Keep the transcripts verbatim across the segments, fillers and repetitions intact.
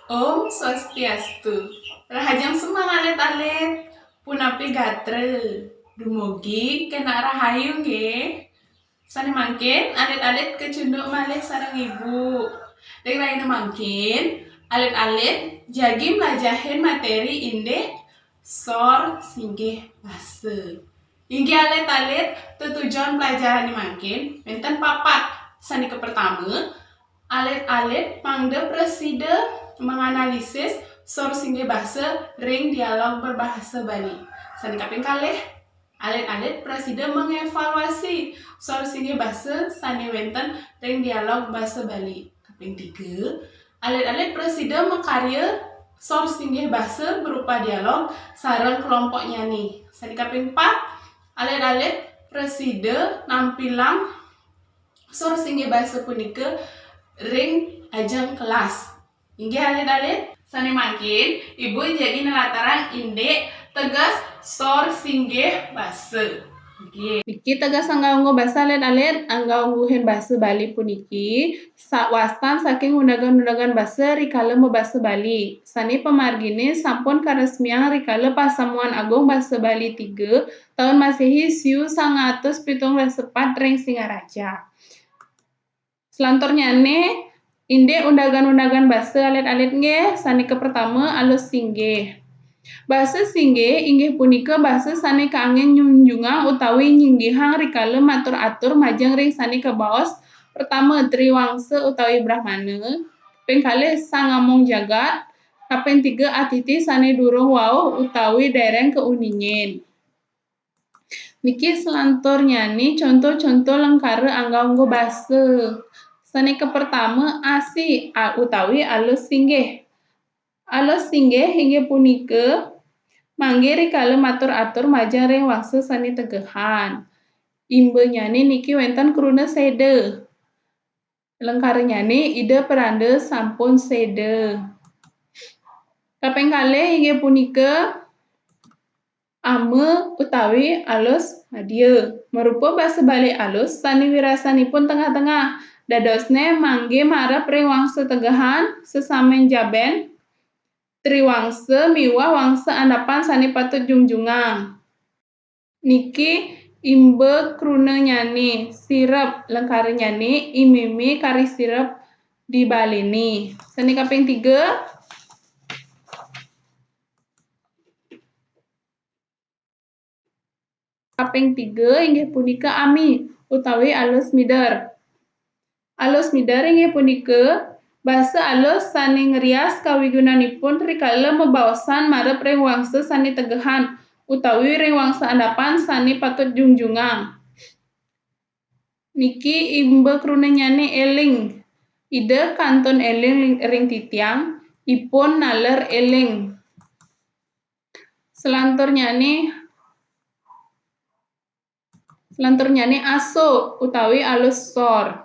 Om Swastiastu. Rahajeng semeng alit-alit. Punapi gatra? Dumugi kena rahayu nggih. Sane mangkin alit-alit kecunduk malih sareng ibu. Ring rahina mangkin, alit-alit jagi mlajahin materi indik sor singgih basa. Inggih alit-alit, tetujon pelajarane mangkin wenten papat. Sane kapertama, alit-alit mangda prasida menganalisis sor singgih basa ring dialog berbahasa Bali. Sane kaping kalih, alit-alit prasida mengevaluasi sor singgih basa sane wenten ring dialog basa Bali. Kaping tiga, alit-alit prasida makarya sor singgih basa berupa dialog sareng kelompoknyane. Sane kaping pat, alit-alit prasida nampilang sor singgih basa punika ring ajeng kelas. Inggih alit-alit, sane mangkin ibu jagi nelatarang indik teges sor singgih basa. Nggih. Niki teges angga ungguh basa alit-alit, angga ungguhin basa Bali puniki sa-, wastan saking undagan-undagan basa rikala mabasa Bali. Sane pamargine sampun karesmiang rikala Pasamuan Agung Basa Bali tiga taun Masehi siu sangang atus pitung welas sepat ring Singaraja. Selanturnyane, indik undagan-undagan basa alit-alit nggih, sane kapertama alus singgih. Basa singgih inggih punika basa sane kangge nyunjungang utawi nyinggihang rikala matur atur majeng ring sane kabaos, pertama triwangsa utawi brahmana, ping kalih sang among jagat, kaping tiga atiti sane durung wau utawi dereng kauningin. Niki selanturnyane conto-conto lengkara angga ungguh basa. Sane kapertama asi a-, utawi alus singgih. Alus singgih inggih punika mangge rikala matur atur majeng ring wangsa sane tegehan. Imbanyane niki wenten kruna seda. Lengkaranyane Ida Peranda sampun seda. Kaping kalih inggih punika ama utawi alus madya. Marupa basa Bali alus sane wirasanipun tengah-tengah. Dadosne mangge marep ring wangsa tegehan, sesamen jaben, triwangsa miwah wangsa andapan sane patut jungjungang. Niki imba krunanyane, sirep, lengkaranyane imeme kari sirep di balene. Sane kaping tiga. Kaping tiga inggih punika ami utawi alus mider. Alus mider inggih punika basa alus sane ngrias kawigunanipun rikala mabaosan marep ring wangsa sane tegehan utawi ring wangsa andapan sane patut jungjungang. Niki imba krunanyane eling. Ida kantun eling ring titiang, ipun naler eling. Selanturnyane, selanturnyane aso utawi alus sor.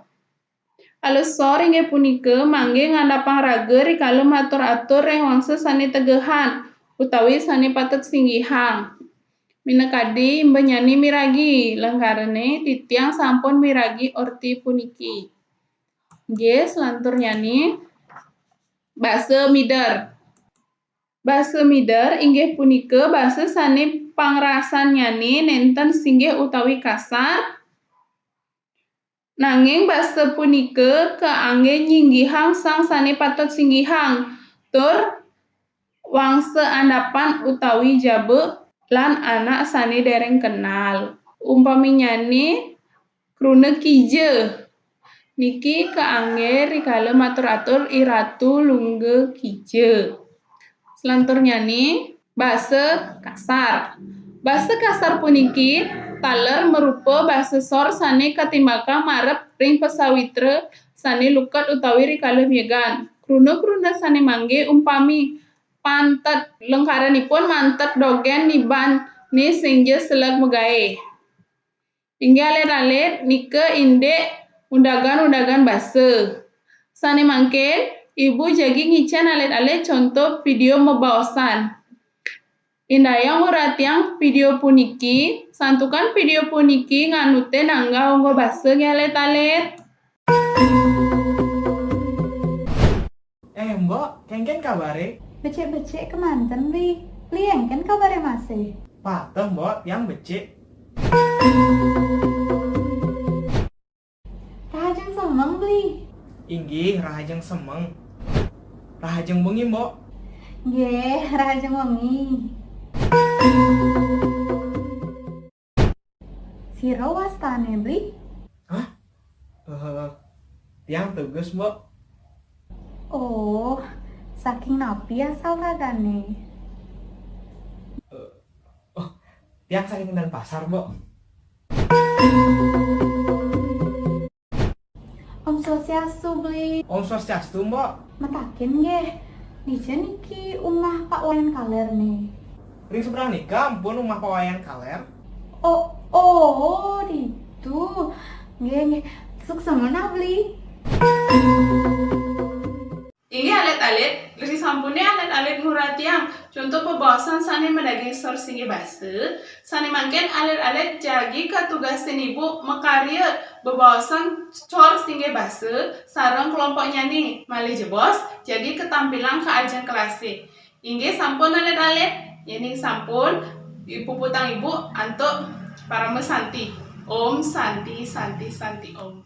Alus sor inggih punika mangge ngandapang raga rikala matur atur ring wangsa sane tegehan utawi sane patut singgihang. Minakadi imbanyane miragi, lengkarane titiang sampun miragi orti puniki. Nggih, selanturnyane basa mider. Basa mider inggih punika basa sane pangrasannyane nenten singgih utawi kasar, nanging basa punika kaangge nyinggihang sang sane patut singgihang, tur wangsa andapan utawi jaba lan anak sane dereng kenal. Umpaminyane kruna kija. Niki kaangge rikala matur atur I Ratu Lungga Kija. Selanturnyane, basa kasar. Basa kasar puniki taler marupa basa sor sane katimbakang marep ring pasawitra sane lukat utawi rikala miegan. Kruna-kruna sane mangge umpami pantet, lengkaranipun mantet dogen nibane singja selag magae. Inggih alit-alit, nika indik undagan-undagan basa. Sane mangkin, ibu jagi ngicen alit-alit conto video mabaosan. Indayang nguratiang video puniki, santukan video puniki nganutin angga ungguh basa nggih alit-alit. Mbok, kéngkén kabaré? Becik-becik kémanten, Bli. Bli, kéngkén kabaré masih? Pateh, Mbok, tiang becik. Rahajeng semeng, Bli. Inggih, rahajeng semeng. Rahajeng wengi, Mbok. Nggih, rahajeng wengi. Sira wastané, Bli? Hah? Eh, tiang Teges, Mbok. Oh, saking napi asal ragané? Eh, oh, tiang saking Denpasar, Mbok. Om Swastiastu, Bli. Om Swastiastu, Mbok. Mataken nggih, dija niki umah Pak Wayan Kaler nih? Ring seberang nika ampun umah Pak Wayan Kaler. Oh, oh, ditu. Nggih, nggih. Suksma, Bli. Inggih alit-alit, ring sampuné alit-alit nguratiang conto bebaosan sané madaging sor singgih basa, sané mangkin alit-alit jagi katugasin ibu makarya bebaosan sor singgih basa sareng kelompoknyané, malih jebos jagi katampilang ka ajeng kelasé. Inggih sampun alit-alit, yéning sampun, puputang ibu antuk parama santi. Om Santi, Santi, Santi, Om.